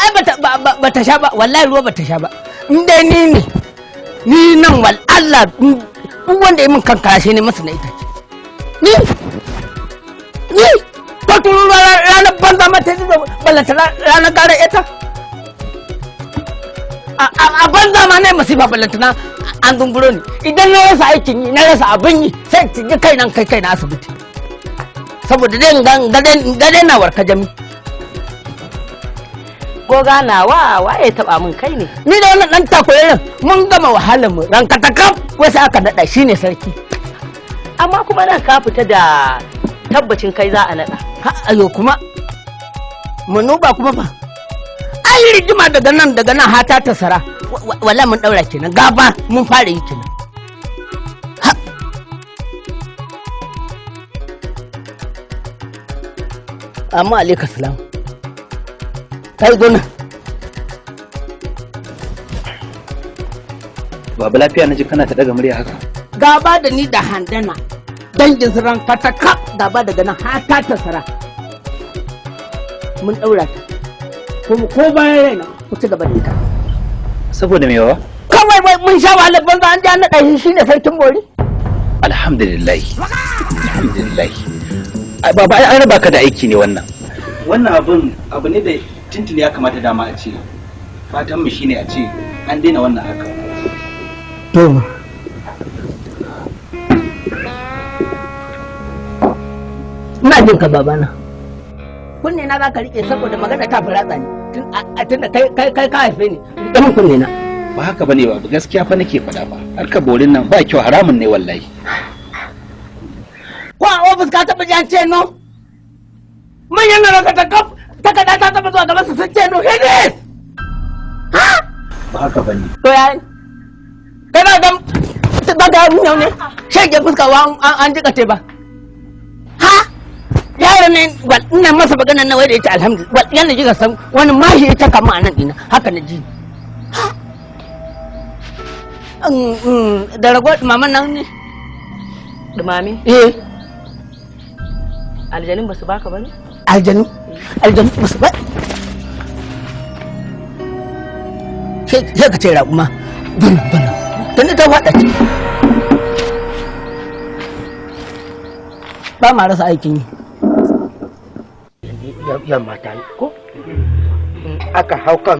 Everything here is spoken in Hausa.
Ai bata sha ba, wallahi ruwa bata sha ba. In dai ni ne, ni nan wal Allah duk wanda ya min kankara shi ne masa na itace. Ni ko turu ranar banza mata ji ballanta ranar gara ita. A banza ma na masifa ballanta na an zumburo ni. Idan na rasa aikin yi, na rasa abin yi, sai ci kai nan kai na asibiti. Saboda dai ga na warka jami. Goga nawa waye taba min kai ne? Ni da wannan dan takoyar mun gama wahalar mu ranka ta kaf wasu aka nada shine sarki. Amma kuma nan ka fita da tabbacin kai za a nada. Ha ayo kuma manuba kuma ba. Ai rigima daga nan hata ta sara wallahi mun daura kenan gaba mun fara yi kenan. Ha amma alaika salam. Kai gona. Baba lafiya naji kana ta daga murya haka. Gaba da ni da handana dangin su ran kataka gaba daga nan har ta tasara. Mun daura ta. Kuma ko bayan raina ku ci gaba da ita. Saboda me yawa? Kawai wai mun sha wahalar banza an ji an naɗa shi shine sarkin bori. Alhamdulillah. Alhamdulillah. Ai baba ai an raba ka da aiki ne wannan. Wannan abun abu ne da tuntuni ya kamata dama a ce fatan mu shine a ce an daina wannan haka. To ina jin ka babana. Kunne na zaka rike saboda magana ta fi ratsa ni tun da kai kai ka haife ni rike min kunne na. Ba haka bane ba, gaskiya fa nake faɗa ba. Harkar borin nan ba kyau, haramun ne wallahi. Ko a ofis ka taɓa ji an ce no? Manyan nan ka ta kaf takarda ta taɓa zuwa gaban su sun ce no hidis. Ha? Ba haka bane. To ya kana ga ba ga mun ne shege fuska wa an jika te ba. Ha? Yaron ne wal ina masa magana na wai da yace alhamdulillah wal yana jika san wani mashi ya taka mu anan dina haka na ji. Ha? Da rago maman nan ne. Dumame? Eh. Aljanin basu baka bane? Aljanu basu ba. Sai ka ce raƙuma bana bana tunda ta faɗa ce. Ba ma rasa aikin yi. Yamma ta yi ko? Aka hau kan